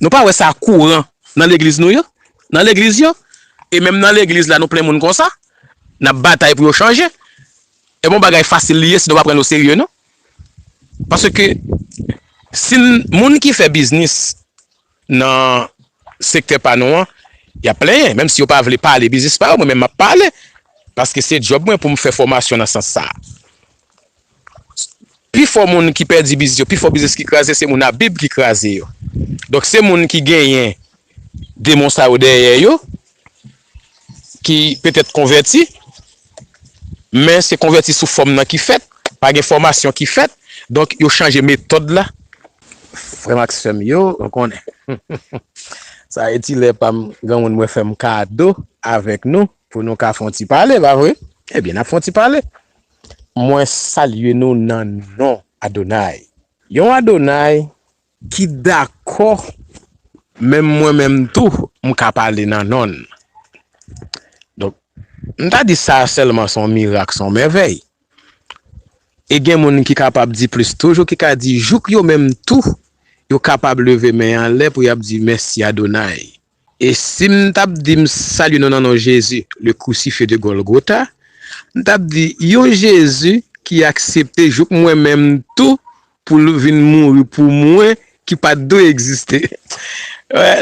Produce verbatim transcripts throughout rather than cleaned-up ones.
Nou pa wè sa kouran nan legliz nou yo? Nan legliz yo? E menm nan legliz la, nou plen moun konsa. N ap batay pou yo chanje. E bon bagay fasil li ye si nou pa pran l oserye, non? Paske si n- moun ki fè biznis nan sektè pa nou an, y ap plenyen, menm si yo pa vle pale biznis pa yo, mwen menm m ap pale. Paske se djòb mwen pou m fè fòmasyon nan sans sa a. Pifò moun ki pèdi biznis yo, pifò biznis ki kraze, se moun a Bib ki kraze yo. Donk, se moun ki genyen demon sa yo dèyè yo, ki petèt konvèti, men se konvèti sou fòm nan ki fèt, pa gen fòmasyon ki fèt, donk yo chanje metòd la. Frè m ak sè m yo, ou konnen. Sa e ti lè pa m, granmoun mwen fè m kado avèk nou, pou nou ka fè yon ti pale, pa vre? Ebyen, n ap fè yon ti pale. Mwen salye nou nan non Adonay. Yon Adonay ki dakò, menm mwen menm tou, m ka pale nan non l. Donk, m ta di sa sèlman se yon mirak, se yon mèvèy. E gen moun ki kapab di plis toujou, ki ka di jouk yo menm tou, yo kapab leve men anlè pou y ap di mèsi Adonay. E si m t ap di m salye nou nan non Jezi, le crucifié de Golgotha, m t ap di yon Jezi ki aksepte jouk mwen menm tou pou l vin mouri pou mwen ki pa t dwe egziste.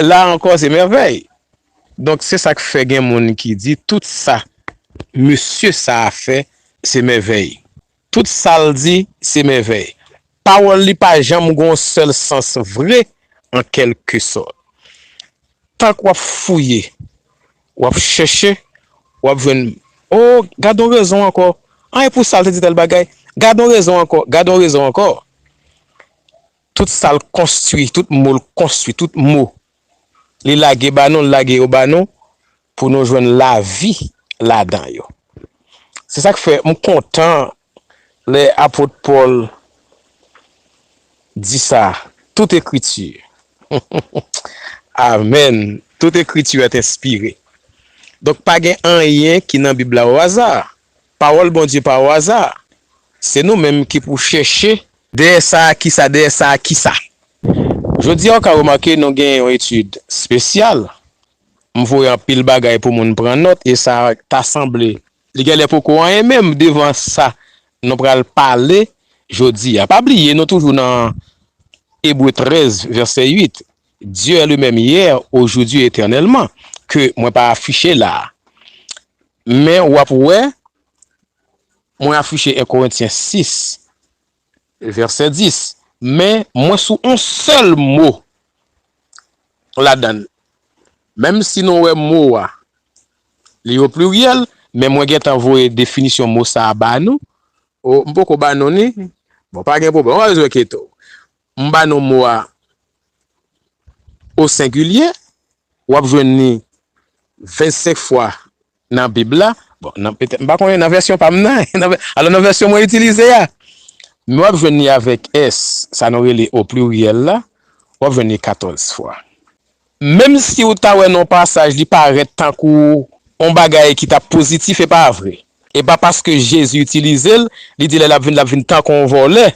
La ankò, se mèvèy. Donk, se sa k fè gen moun ki di tout sa mesye sa a fè, se mèvèy. Tout sa l di, se mèvèy. Pawòl li pa janm gon sèl sans vre, an kèlkesòt. Tank w ap fouye, w ap chèche, w ap jwenn, o, gad yon rezon ankò. An, e pou sa l te di tèl bagay. Gad yon rezon ankò, gad yon rezon ankò. Tout sa l konstwi, tout mo l konstwi, tout mo li lage ba nou, l lage yo ba nou pou nou jwenn lavi ladan yo. Se sa k fè m kontan lè apot Pòl di sa, tout ekriti. Amèn. Tout ekriti est inspiré. Donk, pa gen anyen ki nan Bib la o aza. Pawòl Bondye pa o aza. Se nou menm ki pou chèche dèyè sa a kisa, dèyè sa a kisa. Jodi a, w ka remake nou gen yon etid espesyal. M voye anpil bagay pou moun pran nòt e sa ta sanble li genlè poko anyen menm devan sa nou pral pale jodi a. Pa bliye, nou toujou nan Ebre trèz, vèsè uit. Dieu est le même hier, aujourd'hui et éternellement, ke mwen pa afiche la a. Men w ap wè, mwen afiche en Korentyen sis, vèsè dis. Men mwen sou yon sèl mo ladan l. Menm si nou wè mo a, li o pliryèl, men mwen gentan voye definisyon mo sa a ba nou. O, m poko ba nou ni. Bon, pa gen pwoblèm. Ou pa bezwen enkyete w. M ba nou mo a o sengilye. W ap jwenn li vennsenk fwa nan Bib la. Bon, nan, petèt, m pa konnen nan vèsyon pa m nan. Nan vè- alò, nan vèsyon mwen itilize a, men w ap jwenn li avèk S, sa nou rele o pliryèl la, w ap jwenn li katòz fwa. Menm si w ta wè nan yon pasaj, li parèt tankou yon bagay ki t ap pozitif, e pa vre. E pa paske Jezi itilize l, li di lè l ap vin, l ap vin tankou yon vòlè.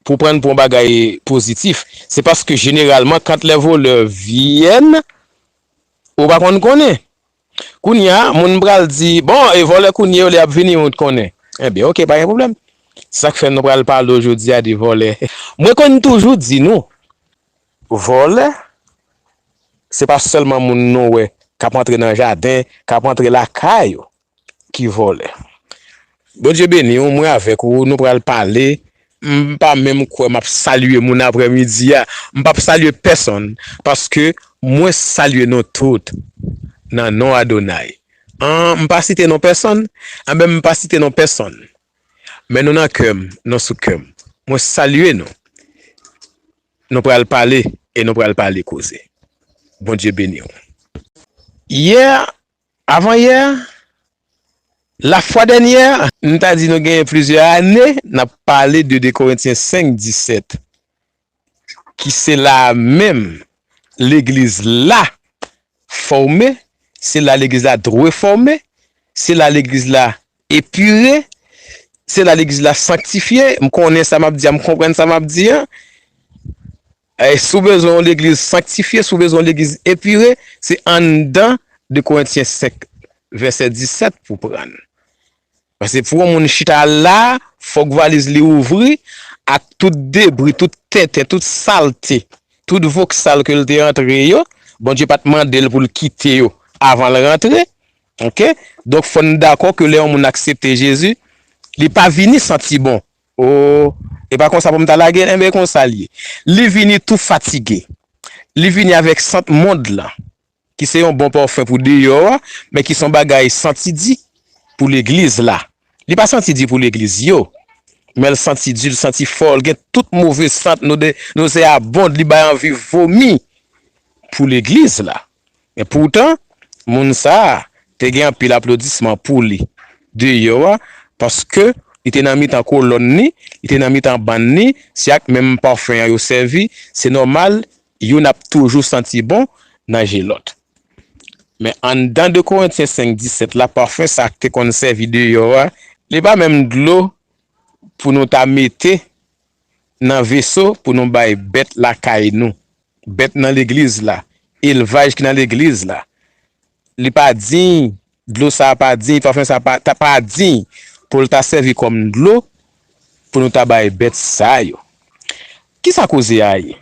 Pou pran l pou yon bagay pozitif. Se paske jeneralman, quand les voleurs viennent, ou pa konn konnen. Kounye a, moun pral di, bon, e vòlè kounye yo, lè y ap vini, ou t konnen. Ebyen, oke, pa gen pwoblèm. Se sa k fè nou pral pale w jodi a de vòlè. Mwen konn toujou di nou, vòlè, se pa sèlman moun nou wè k ap antre nan jaden, k ap antre lakay ou. Ki vòlè. Bondye beni w, mwen avèk ou, nou pral pale. M pa menm kwè m ap salye moun aprèmidi a. M p ap salye pèsonn, paske mwen salye nou tout nan non Adonay. An, m pa site non pèsonn, anben m pa site non pèsonn. Men nou nan kè m, nou sou kè m. Mwen salye nou. Nou pral pale e nou pral pale koze. Bondye beni w. Yè, avan yè, lafwa dènyè, m ta di nou genyen plizyè ane, n ap pale de de Korentyen senk disèt, ki se la a menm legliz la fòme, se la legliz la dwe fòme, se la legliz la epire, se la legliz la sanktifye. M konnen sa m ap di a, m konprann sa m ap di a. E si w bezwen yon legliz sanktifye, si w bezwen yon legliz epire, se anndan de Korentyen senk, vèsè disèt pou pran l. Paske pou yon moun chita la, fòk valiz li ouvri ak tout debri, tout tenten, tout salte, tout voksal ke l te antre yo, Bondye pa t mande l pou l kite yo avan l rantre. Oke? Donk, fò n dakò ke lè yon moun aksepte Jezi, li pa vini santi bon. O, e pa konsa pou m ta lage l, enben, konsa l ye. Li vini tou fatige. Li vini avèk sant mond lan, ki se yon bon pafen pou deyò a, men ki se yon bagay santi di pou legliz la. Li pa santi di pou legliz yo, men l santi di, l santi fò, l gen tout move sant, nou de, nou se abond, li bay anvi vomi pou legliz la. Men poutan, moun sa a te gen anpil aplodisman pou li deyò a, paske li te nan mitan kolòn ni, li te nan mitan bann ni, se ak menm pafen an yo sèvi, se nòmal, youn ap toujou santi bon nan je lòt. Men anndan de Korentyen senk disèt la, pafen sa k te konn sèvi deyò a, li pa menm dlo pou nou ta mete nan veso pou nou bay bèt lakay nou, bèt nan legliz la, elvaj ki nan legliz la. Li pa diy, dlo sa a pa diy, pafen sa a pa, ta pa diy pou l ta sèvi kòm dlo pou nou ta bay bèt sa yo. Kisa koze a ye?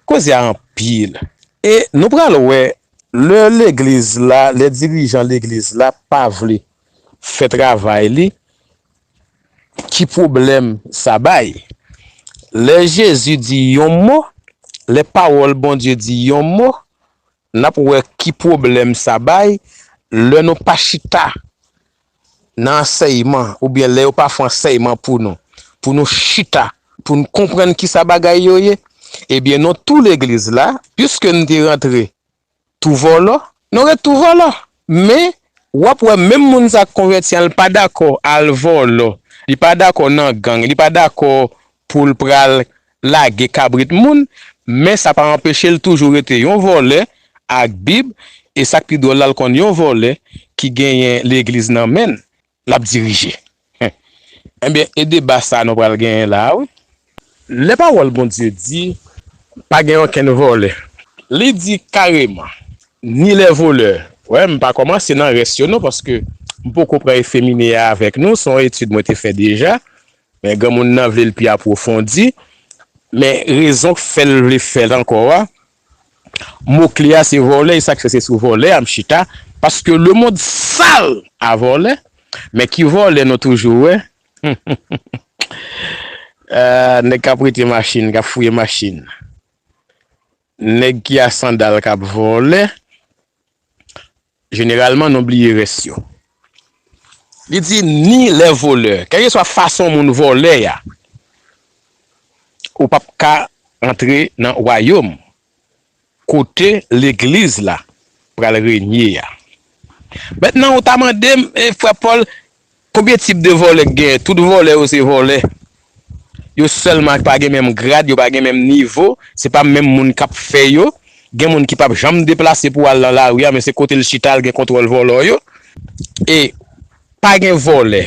Koze a anpil. E nou pral wè, lè legliz la, lè dirijan legliz la pa vle fè travay li, ki pwoblèm sa bay? Lè Jezi di yon mo, lè pawòl Bondye di yon mo, n ap wè ki pwoblèm sa bay lè nou pa chita nan ansèyman, oubyen lè yo pa fè ansèyman pou nou, pou nou chita, pou n konprann kisa bagay yo ye. Ebyen, nou tou legliz la, piske n te rantre tou vòlò, nou ret tou vòlò. Men, w ap wè menm moun sa k konvèti an, li pa dakò al vòlò. Li pa dakò nan gang. Li pa dakò pou l pral lage kabrit moun. Men sa pa anpeche l toujou rete yon vòlè ak Bib. E sa k pi dwòl la, l konn yon vòlè ki genyen legliz nan men l, l ap dirije. Enben, e deba sa a nou pral genyen la a, wi. Lè pawòl Bondye di, pa gen okenn vòlè. Li di kareman, ni les voleurs. Wè, m pa kòmanse nan rès yo non, paske m poko pran efemine a avèk nou, se yon etid mwen te fè deja. Men granmoun nan vle l pi apwofondi. Men rezon k fè l vle fè l ankò a, mo kle a se vòlè, e sa k fè se sou vòlè a m chita, paske lemonn sal a vòlè, men ki vòlè nou toujou wè? Ah, nèg k ap rete machin, k ap fouye machin. Nèg ki a sandal k ap vòlè, jeneralman, nou bliye rès yo. Li di, ni les voleurs. Kèlkeswa fason moun vòlè a, ou p ap ka antre nan wayòm kote legliz la pral renye a. Mentnan, ou ta mande m, e, frè Pòl, konbyen tip de vòlè k genyen? Tout vòlè yo se vòlè. Yo sèlman pa gen menm grad, yo pa gen menm nivo, se pa menm moun k ap fè yo. Gen moun ki p ap janm deplase pou al nan lari a, men se kote l chita, l gen kontwòl vòlò yo. E pa gen vòlè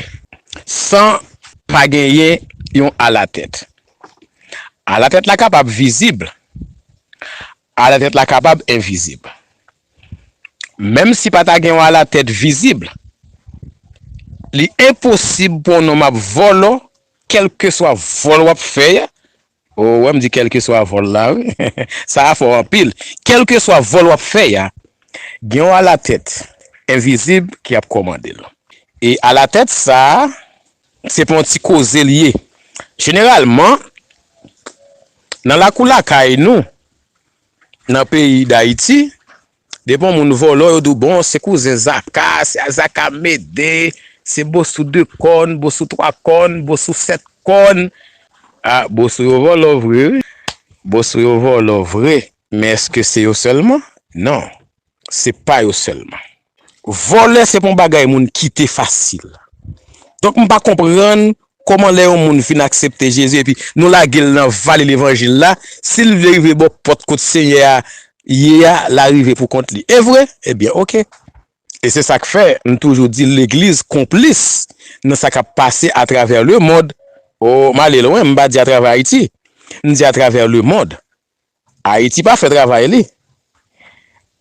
san pa genyen yon alatèt. Alatèt la kapab vizib, alatèt la kapab envizib. Menm si pa ta gen yon alatèt vizib, li enposib pou yon nonm ap vòlò, kèlkeswa vòl w ap fè a. O, wè m di kèlkeswa vòl la, wi. Sa a fò anpil. Kèlkeswa vòl w ap fè a, gen yon alatèt envizib ki ap kòmande l. E alatèt sa a, se pa yon ti koze l ye. Jeneralman, nan lakou lakay nou, nan peyi Dayiti, depi yon moun vòlò, yo di w, bon, se kouzen Zaka, se a Zaka Mede, se Bosou de kòn, Bosou twa kòn, Bosou sèt kòn. A, Bosou yo vòlò vre, wi. Bosou yo vòlò vre. Men èske se yo sèlman? Non. Se pa yo sèlman. Vòlè se pa yon bagay moun kite fasil. Donk, m pa konprann kòman lè yon moun fin aksepte Jezi epi nou lage l nan vale levanjil la, si l vle rive bò pòt kot Senyè a ye a, l a rive pou kont li. E vre? Ebyen, oke. E se sa k fè m toujou di legliz konplis nan sa k ap pase atravè lemonn. O, m ale lwen, m pa di atravè Ayiti. M di atravè lemonn. Ayiti pa fè travay li.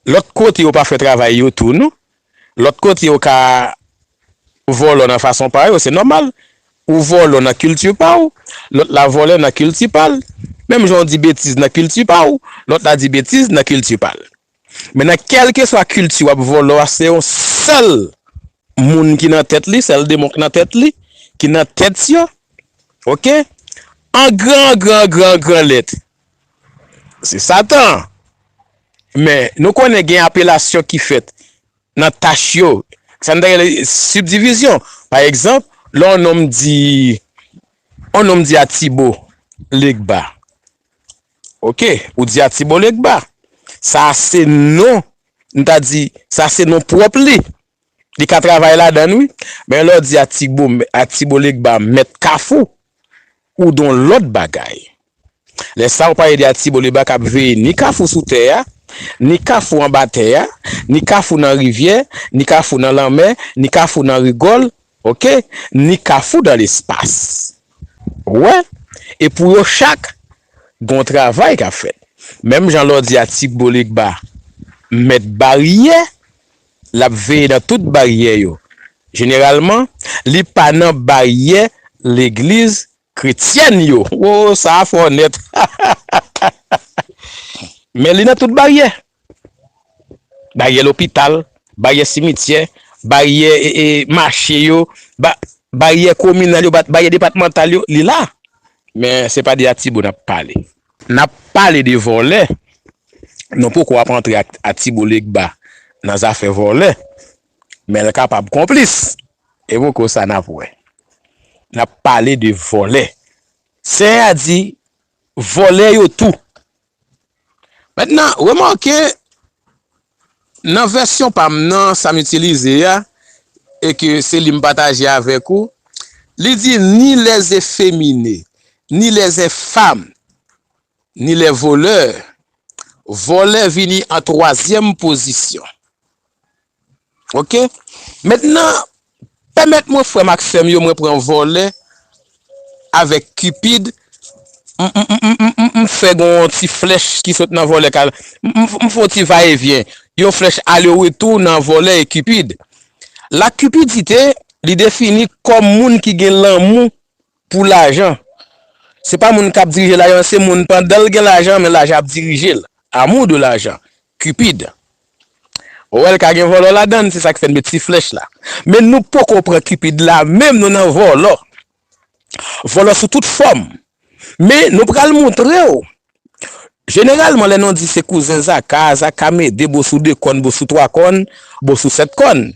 Lòt kote yo pa fè travay yo tou, non. Lòt kote yo ka vòlò nan fason pa yo, se nòmal. Ou vòlò nan kilti pa w, lòt la vòlè nan kilti pa l. Menm jan w di betiz nan kilti pa w, lòt la di betiz nan kilti pa l. Men nan kèlkeswa kilti w ap vòlò a, se yon sèl moun ki nan tèt li, sèl demon ki nan tèt li, ki nan tèt yo. Oke? An gran, an gran, an gran, an gran lèt. Se Satan. Men, nou konnen gen apelasyon ki fèt nan tach yo. Sa n ta rele sibdivizyon. Pa egzanp, lè yon nonm di, yon nonm di Atibo Legba. Oke, ou di Atibo Legba. Sa a se non, m ta di, sa se non pwòp li. Li ka travay ladan l, wi. Men lè w di Atibo, Atibo Legba, mèt Kafou, ou di yon lòt bagay. Lè sa a, ou pale de Atibo Legba k ap veye ni Kafou sou tè a, ni Kafou anba tè a, ni Kafou nan rivyè, ni Kafou nan lanmè, ni Kafou nan rigòl, oke? Ni Kafou dans l'espace. Ou wè? E pou yo chak, gen yon travay k ap fèt. Menm jan lè w di Atibo Legba, mèt baryè, l ap veye nan tout baryè yo. Jeneralman, li pa nan baryè legliz kretyèn yo. Wo, sa a fò nèt. Men li nan tout baryè. Baryè lopital, baryè simityè, baryè, e, e, mache yo, ba, baryè kominal yo, ba, baryè depatmantal yo, li la. Men se pa de Atibo n ap pale. N ap pale de vòlè. Nou poko ap antre ak Atibo Legba nan zafè vòlè. Men l kapab konplis. E poko sa n ap wè. N ap pale de vòlè. Senyè a di, vòlè yo tou. Mentnan, remake, nan vèsyon pa m nan, sa m itilize a, e ke se li m pataje avèk ou, li di ni les efféminés, ni les infâmes, ni les voleurs. Vòlè vini an twazyèm pozisyon. Oke? Mentnan, pèmèt mwen, frè m ak sè m yo, mwen pran vòlè avèk Cupid. M, m, m, m, m, m, m fè gon ti flèch ki sot nan vòlè ka, m, m, m fè yon ti va e vyen. Yon flèch ale retou nan vòlè e Cupid. La cupidité, li defini kòm moun ki gen lanmou pou lajan. Se pa moun k ap dirije lajan, se moun pandan l gen lajan, men lajan ap dirije l. Amour de l'argent. Cupid. Ou wè l ka gen vòlò ladan l, se sa k fè n met ti flèch la. Men nou poko pran Cupid la, menm nou nan vòlò. Vòlò sou tout fòm. Men nou pral montre w. Jeneralman, lè nou di se kouzen Zaka, Zaka Mede, Bosou de kòn, Bosou twa kòn, Bosou sèt kòn,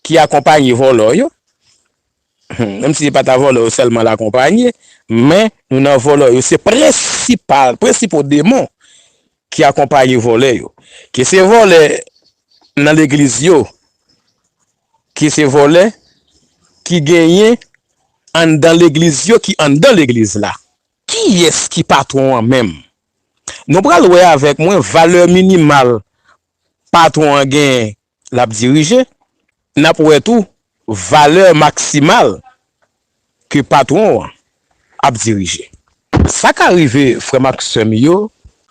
ki akonpaye vòlò yo. Menm si se pa ta vòlò yo sèlman l akonpaye, men nou nan vòlò yo, se prensipal, prensipal demon ki akonpaye vòlè yo. Ke se vòlè nan legliz yo, ke se vòlè ki genyen anndan legliz yo, ki anndan legliz la. Kiyès ki patwon an menm? Nou pral wè avèk mwen valè minimal patwon an genyen l ap dirije, n ap wè tou valè maksimal ke patwon an ap dirije. Sa ka rive, frè m ak sè m yo,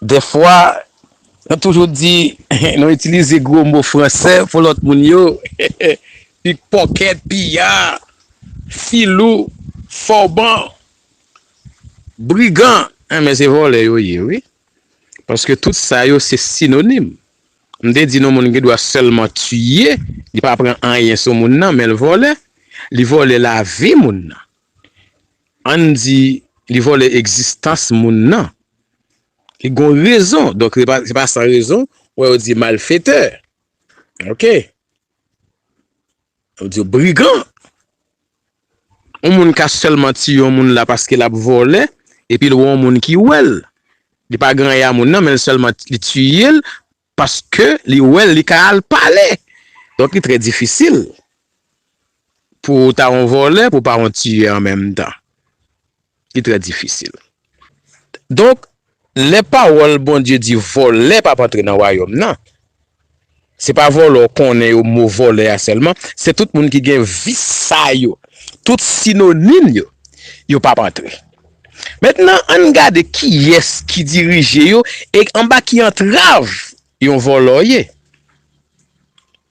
dèfwa, nou toujou di, nou itilize gwo mo fransè pou lòt moun yo, pikpòkèt, piya, filou, fòban, brigan, enben se vòlè yo ye, wi. Paske tout sa yo se sinonim. M te di nou moun gen dwa sèlman tiye, li pa pran anyen sou moun nan, men l vòlè, li vòlè lavi moun nan. Ann di, li vòlè egzistans moun nan. Li gon rezon, donk se pa, se pa san rezon, wè yo di malfetè. Oke? Yo di yo brigan. Yon moun ka sèlman tiye yon moun la paske l ap vòlè, epi l wè yon moun ki wè l. Li pa gen anyen a moun nan, men l sèlman li tiye l paske li wè l, li ka al pale. Donk, li trè difisil pou w ta yon vòlè, pou w pa yon tiyè an menm tan. Li trè difisil. Donk, lè pawòl Bondye di vòlè p ap antre nan wayòm nan, se pa vòlè w konnen yo mo vòlè a sèlman, se tout moun ki gen vis sa yo, tout sinonim yo, yo p ap antre. Mentnan, ann gade kiyès ki dirije yo e anba ki antrav yon vòlò ye.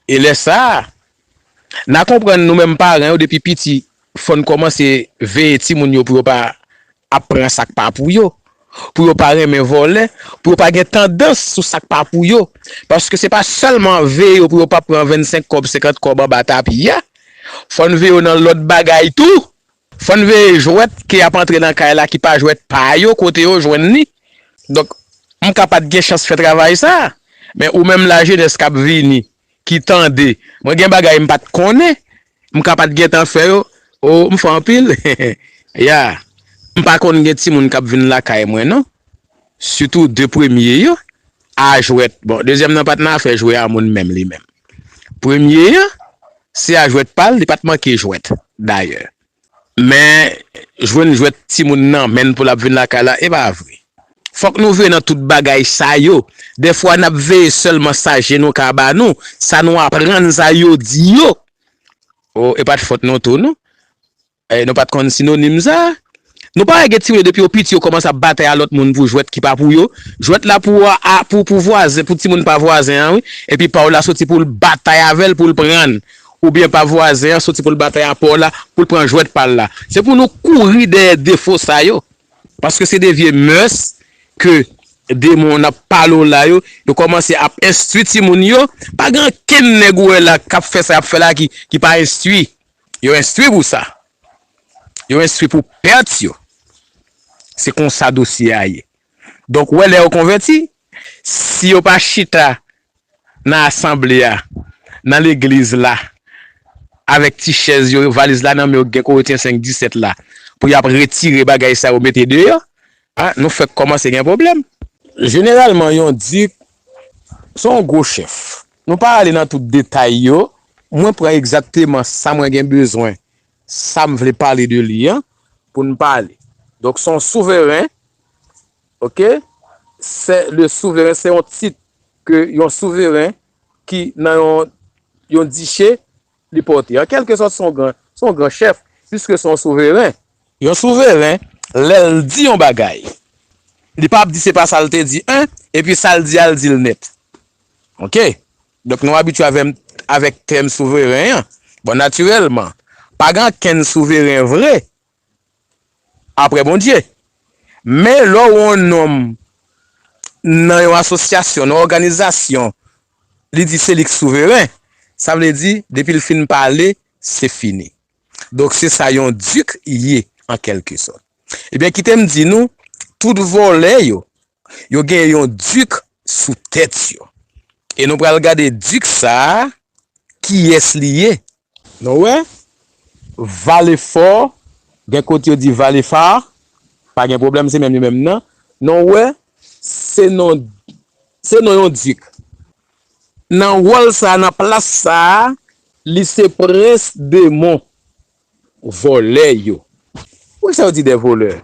E lè sa a, n a konprann nou menm paran yo depi piti, fò n kòmanse veye timoun yo pou yo pa ap pran sa k pa pou yo, pou yo pa renmen vòlè, pou yo pa gen tandans sou sa k pa pou yo. Paske se pa sèlman veye yo pou yo pa pran vennsenk kòb, senkant kòb anba tapi a. Fò n veye yo nan lòt bagay tou. Fò n veye jwèt ke y ap antre nan kay la ki pa jwèt pa yo, kote yo jwenn li. Donk, m ka pa t gen chans fè travay sa a, men ou menm lajenès k ap vini, ki tande, mwen gen bagay m pa t konnen, m ka pa t gentan fè yo, o, m fè anpil. Ya, m pa konn gen timoun k ap vin lakay mwen non. Sitou de premye yo, a jwèt. Bon, dezyèm nan pa t nan afè jwe a moun menm li menm. Premye an, se a jwèt pa l, li pa t manke jwèt, dayè. Men, jwenn jwèt timoun nan men l pou l ap vin lakay la, e pa vre. Fòk nou veye nan tout bagay sa yo. Dèfwa, n ap veye sèlman sa je nou ka ba nou, sa nou aprann, sa yo di yo. O, e pa t fòt nou tou, non. E, nou pa t konn sinonim sa. Nou pa wè gen timoun yo depi yo piti, yo kòmanse ap batay a lòt moun pou jwèt ki pa pou yo. Jwèt la pou, a, pou, pou vwazen, pou timoun pa vwazen an, wi. Epi pa w la soti pou l batay avè l, pou l pran l. Oubyen pa vwazen an soti pou l batay a pa w la, pou l pran jwèt pa l la. Se pou nou kouri dèyè defo sa yo. Paske se de vye mès ke demon ap pale w la yo, yo kòmanse ap enstwi timoun yo. Pa gen ankenn nèg ou wè la k ap fè sa y ap fè la ki, ki pa enstwi. Yo enstwi pou sa. Yo enstwi pou pèt yo. Se konsa dosye a ye. Donk, ou wè lè yo konvèti, si yo pa chita nan asanble a, nan legliz la, avèk ti chèz yo, valiz la nan men yo, gen Korentyen senk disèt la, pou y ap retire bagay sa yo mete deyò, a, nou fèk kòmanse gen pwoblèm. Jeneralman, yon dik, se yon gwo chèf. Nou pa ale nan tout detay yo, mwen pran egzakteman sa mwen gen bezwen, sa m vle pale de li an, pou n pale. Donk, se yon souveren, oke? Se, le souveren, se yon tit ke yon souveren ki nan yon, yon diche, li pote. An kèlkesòt, se yon gran, se yon gran chèf, piske se yon souveren. Yon souveren, lè l di yon bagay, li pa ap di se pa sa l te di, en, epi sa l di a, l di l nèt. Oke? Donk, nou abitye avè, avèk tèm souveren an. Bon, natirèlman, pa gen ankenn souveren vre, aprè Bondye. Men lè w yon nonm nan yon asosyasyon, nan òganizasyon, li di se li k souveren, sa vle di, depi l fin pale, se fini. Donk, se sa yon dik ye, an kèlkesòt. Ebyen, kite m di nou, tout vòlè yo, yo gen yon dik sou tèt yo. E nou pral gade dik sa a, kiyès li ye. Nou wè, Valefò, gen kote yo di Valefa, pa gen pwoblèm, se menm li menm nan. Nou wè, se non, se non yon dik. Nan wòl sa a, nan plas sa a, li se prens demon vòlè yo. Poukisa yo di des voleurs?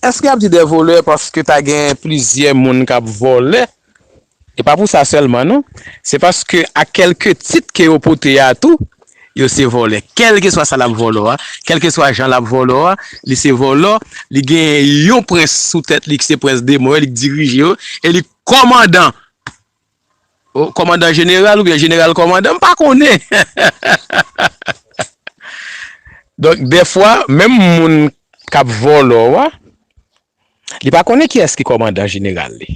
Èske y ap di des voleurs paske ta gen plizyè moun k ap vòlè? E pa pou sa sèlman, non. Se paske a kèlke tit ke yo pote a tou, yo se vòlè. Kèlkeswa sa l ap vòlò a, kèlkeswa jan l ap vòlò a, li se vòlò, li gen yon prens sou tèt li ki se prens demon yo, li k dirije yo, e li kòmandan. O, kòmandan jeneral oubyen jeneral kòmandan, m pa konnen. Donk, dèfwa, menm moun k ap vòlò a, li pa konnen kiyès ki kòmandan jeneral li.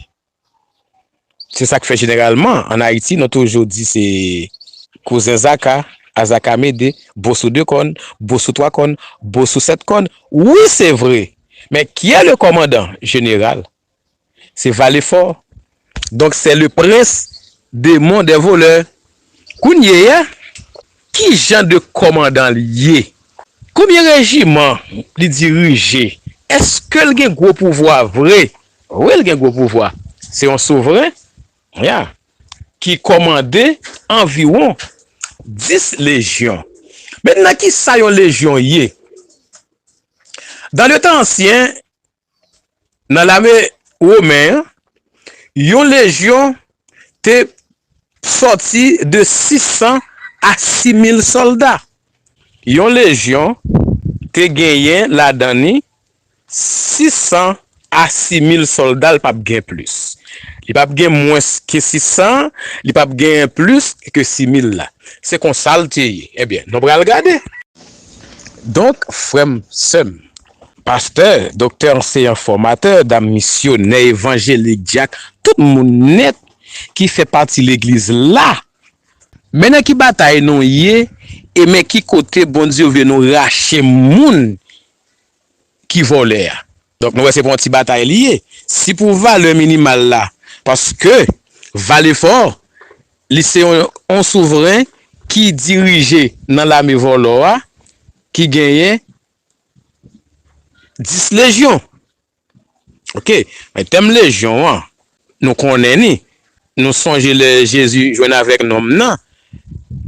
Se sa k fè jeneralman, ann Ayiti, nou toujou di se kouzen Zaka, Azaka Mede, Bosou de kòn, Bosou twa kòn, Bosou sèt kòn. Wi, se vre. Men qui est le commandant général? Se Valefò. Donk, c'est le prince démon des voleurs. Kounye a, ki jan de kòmandan l ye? Konbyen rejiman li dirije? Èske l gen gwo pouvwa vre? Wi, l gen gwo pouvwa. Se yon souvren, ya, ki kòmande anviwon dis lejyon. Mentnan, ki sa yon lejyon ye? Dans le temps ancien, nan lame women an, yon lejyon te sòti de sis san a sis mil sòlda. Yon lejyon te genyen ladan li sis san a sis mil sòlda, l p ap gen plis. Li p ap gen mwens ke sis san, li p ap gen plis ke sis mil la. Se konsa l te ye. Ebyen, nou pral gade. Donk, frè m, sè m, pastè, doktè, anseyan, fòmatè, dam misyonè, evanjelik, dyak, tout moun nèt ki fè pati legliz la, men nan ki batay nou ye, e men ki kote Bondye vle nou rache moun ki vòlè a. Donk, nou wè se pa yon ti batay li ye. Si pou valè minimal la, paske Valefò, li se yon, yon souvren ki dirije nan lame vòlò a, ki genyen dis lejyon. Oke, men tèm lejyon an, nou konnen ni. Nou sonje lè Jezi jwenn avèk nonm nan,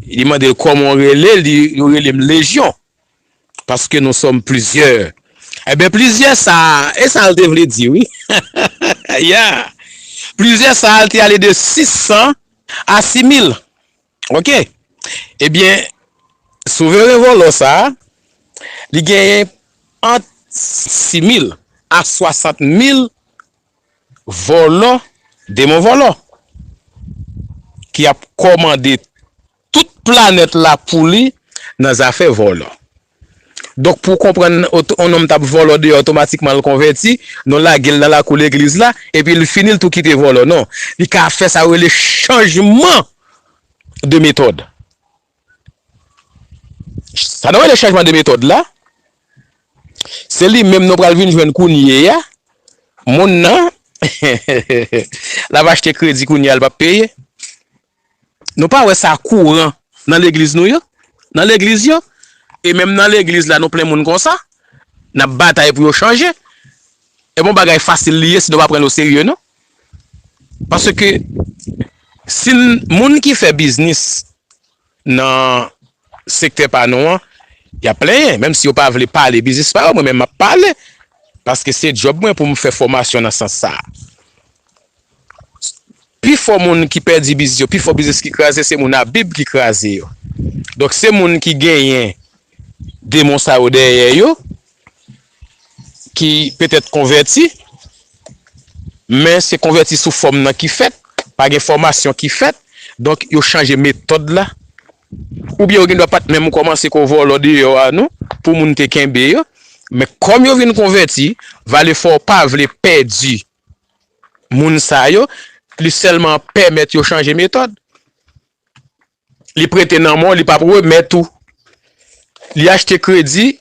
li mande l kòman w rele, li, yo rele m lejyon. Paske nou sòm plizyè. Ebyen, plizyè sa a, e sa l te vle di, wi. Ya. Plizyè sa a, l te ale de sis san a sis mil. Oke. Ebyen, souveren vòlò sa a, li genyen ant sis mil a swasant mil vòlò, demon vòlò, ki ap kòmande tout planèt la pou li nan zafè vòlò. Donk, pou w konprann, yon nonm t ap vòlò deyò, otomatikman l konvèti, nou lage l nan lakou legliz la, epi l fini, l tou kite vòlò. Non, li ka fè sa yo rele chanjman de metòd. Sa nou rele chanjman de metòd la, se li menm nou pral vin jwenn kounye a. Moun nan, l ap achte kredi kounye a, l p ap peye. Nou pa wè sa kouran nan legliz nou yo? Nan legliz yo? E menm nan legliz la, nou plen moun konsa. N ap batay pou yo chanje. E bon bagay fasil li ye si nou pa pran l oserye, non. Paske si n, moun ki fè biznis nan sektè pa nou an, y ap plenyen, menm si yo pa vle pale biznis pa yo, mwen menm m ap pale. Paske se djòb mwen pou m fè fòmasyon nan sans sa a. Pifò moun ki pèdi biznis yo, pifò biznis ki kraze, se moun a Bib ki kraze yo. Donk, se moun ki genyen demon sa yo dèyè yo, ki petèt konvèti, men se konvèti sou fòm nan ki fèt, pa gen fòmasyon ki fèt, donk, yo chanje metòd la. Oubyen yo gen dwa pa t menm kòmanse ko vòlò deyò a nou, pou moun te kenbe yo, men kòm yo vin konvèti, Valefò pa vle pèdi moun sa yo, li sèlman pèmèt yo chanje metòd. Li prete nan men w, li p ap remèt ou. Li achte kredi,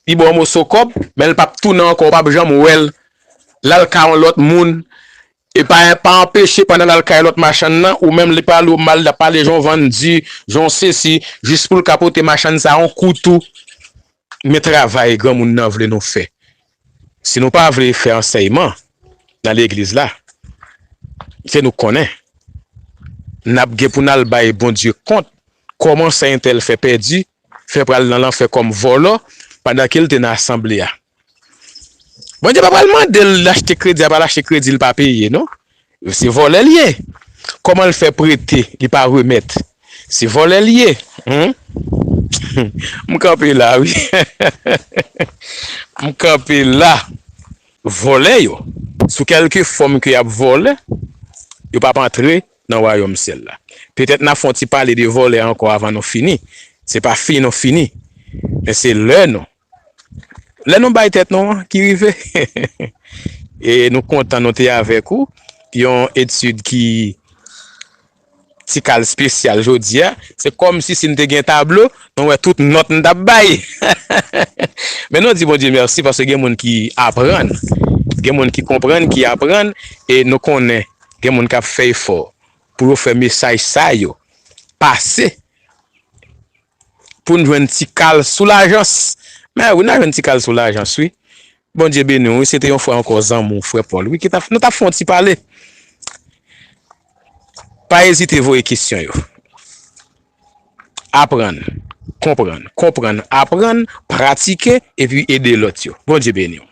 li ba w moso kòb, men l p ap tounen ankò, w p ap janm wè l. L al kay yon lòt moun. E pa, pa anpeche pandan l al kay lòt machann nan, ou menm li pale w mal, l ap pale jan w vann di, jan w sesi, jis pou l ka pote machann sa yon kou tou. Men travay granmoun nan vle nou fè. Si nou pa vle fè ansèyman nan legliz la, se nou k konnen. N ap gen pou n al bay Bondye kont kòman sa entèl fè pèdi, fè pral nan lanfè kòm vòlò, pandan ke l te nan asanble a. Bondye pa pral mande l achte kredi, a pa l achte kredi, l pa peye, non. Se vòlè l ye. Kòman l fè prete, li pa remèt? Se vòlè l ye. Humm. M kanpe la, wi. M kanpe la. Vòlè yo, sou kèlke fòm ke y ap vòlè, yo p ap antre nan wayòm syèl la. Petèt n ap fè yon ti pale de vòlè ankò avan nou fini. Se pa fini nou fini. Men se lè nou Lè nou bay tèt nou an ki rive. E nou kontan nou te avèk ou. Yon etid ki ti kal espesyal jodi a. Se kòmsi si n te gen tablo, nou wè tout nòt n t ap bay. Men nou di Bondye mèsi paske gen moun ki aprann. Gen moun ki konprann, ki aprann. E nou konnen gen moun k ap fè efò pou yo fè mesaj sa yo pase. Pou n jwenn ti kal soulajans. Men wi, n a jwenn ti kal soulajans, wi. Bondye beni w, wi. Se te yon fwa ankò zanmi w, frè Pòl, wi, ki t ap, nou t ap fè yon ti pale. Pa ezite voye kesyon yo. Aprann, konprann, konprann, aprann, pratike, epi ede lòt yo. Bondye beni w.